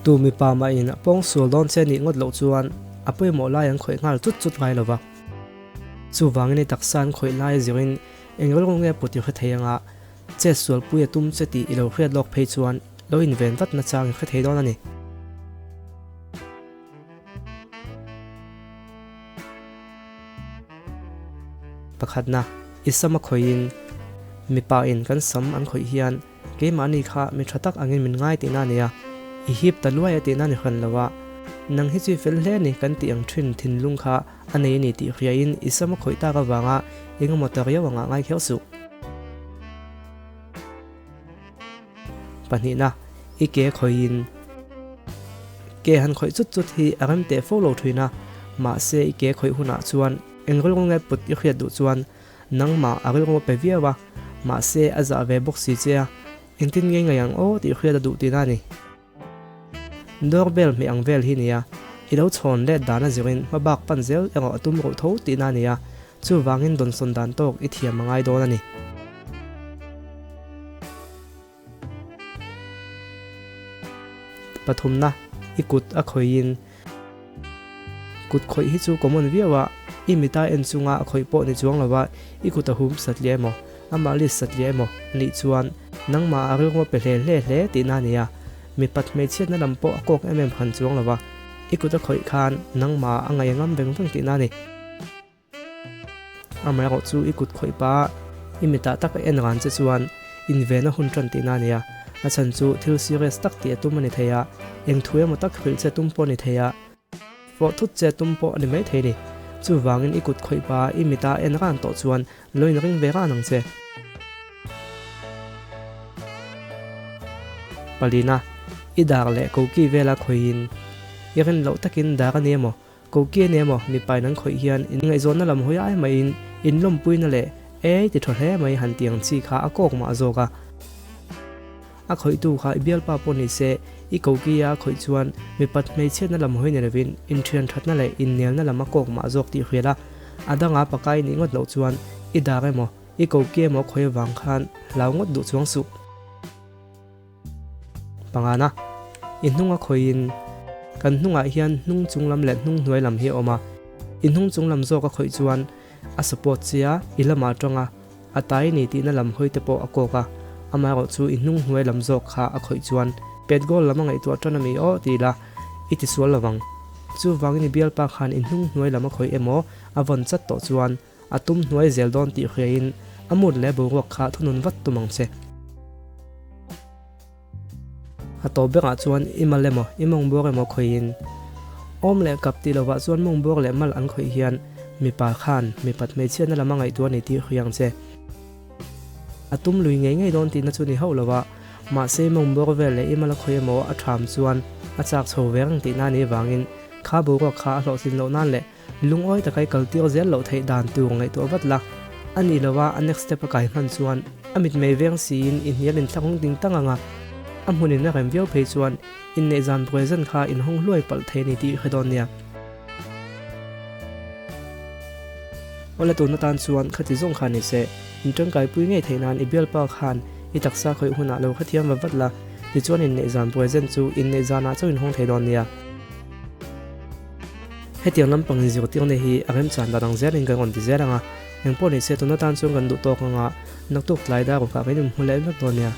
Tu mipa mahin a pawngsual dawn che nih ngawt loh chuan a pawimawh lai an khawih nghal chut chut ngai lo va. Chuvangin i taksa an khawih lai zirin eng rilru nge put i hre thei anga chet sualpui a tum che tih i lo hriat lawk phei chuan lo inven vat nachang i hre thei dawn a ni. Pakhatna, i sam a khawihin mipa in kan sam an khawih hian keimahni kha mi tha tak angin min ngai tihna a nia, i hip ta luai a tihna ni hran lo a, nang hi chu i fel hle a ni kan tih ang thin thinlung kha a nei a ni tih hriain i sam a khawih tak avanga engemaw ta riau angah ngai kher suh. Pahnihna, i ke khawihin ke han khawih chut chut hi a rem teh fo lo thin a, mahse i ke khawih hunah chuan eng rilru nge put i hriat duh chuan nangmah a rilru a pe viau a, mahse a zah ve bawk si che a, engtin nge ngaih ang aw tih hriat a duh tihna a ni. Doorbell hmeh ang vel hi nia, i lo chhawn let dan a zirin hmabak pan zel erawh a tum ruh tho tihna a ni a, chuvangin dawnsawn dan tawk i thiam a ngai dawn a ni. Pathumna, i kut a khawihin. Kut khawih hi chu common viau a, i mita en chunga a khawih pawh ni chuang lova i kut a hum satliah emaw, amah list satliah emaw anih chuan nangmah a rilru a pe hle hle hle tihna a ni a, mipat hmeichhiatna lam pawh a kawk em em han chuang lova i kut a khawih khan nangmah a ngaih a ngam veng veng tihna a ni. Amaherawh chu i kut khawih pa i mitah tak a en ran che chuan invena hun tan tihna a nia. A chhan chu thil serious tak tih a tum a ni thei a, eng thu emaw tak hrilh che tum pawh a ni thei a, fawh thut che tum pawh a ni mai thei a ni. Chuvangin i kut khawih pa i mitah a en ran tawh chuan lo inring ve ran ang che. Palina, i dar leh koki vela khawihin i rin loh takin dar a ni emaw Koki a ni emaw, mipa in an khawih hian in ngaihzawnna lam hawi ai maiin in lawmpuina leh ei ti thaw hle mai han ti ang chi kha a kawk mah zawk a. A khawihtu kha i bialpa pawh ni se, i koki a khawih chuan mipat hmeichhiatna lam hawi ni lovin inthian thatna leh innialna lam a kawk mah zawk tih hriat a, a danga pakai nih ngawt loh chuan i dar emaw, i koki emaw khawi avang khan hlau ngawt duh chuang suh. Pangana, I hnung a khawihin kan hnungah hian hnung chung lam leh hnung hnuai lam hi a awm a, i hnung chung lam zawk a khawih chuan a support che a, i lamah atanga a tai ni tihna lam hawi te pawh a kawk a, amaherawh chu i hnung hnuai lam zawk kha a khawih chuan pet goal lam a ngaihtuah tan a mi aw ti ila i tisual lovang. Chuvangin i bialpa khan i hnung hnuai lam a khawih emaw a vawn chat tawh chuan A tum hnuai zel dawn tih hriain a mut leh boruak kha thunun vat tum ang che. A tawp berah chuan i mal emaw i mawng bawr emaw khawihin awm leh kap tih lovah chuan mawng bawr leh mal an khawih hian mipa khan mipat hmeichhiatna lam a ngaihtuah a ni tih hria ang che. A tum lui ngei ngei dawn tihna chu ni hauh lova, mahse i mawng bawr vel leh i mal a khawih emaw a ṭham chuan a chak chho ve reng tihna a nih avangin kha boruak kha a hlawhtlin loh nan leh Lungawi taka i kal tir zel loh theih dan tur ngaihtuah vat la, a nih loha a next step a kai hman chuan a mitmei veng siin i hnial inthlak hung ding tang ang a, a hmunin a rem viau phei chuan inneih zan present kha inhawng hluai palh thei a ni tih i hre dawn nia. Awle tun atan chuan khati zawng kha ni se, in tangkaipui ngei theih nan i bialpa khan i taksa khawih hunah lo hrethiam va vat la, tichuan inneih zan present chu inneih zanah chauh inhawng thei dawn nia. Hetiang lampang inzirtirna hi a remchan dan ang zelin kan rawn ti zel ang a, engpawh ni se tuna tan chuan kan duh tawk ang a, naktuk tlai dar rukah kan inhmu leh vek dawn nia.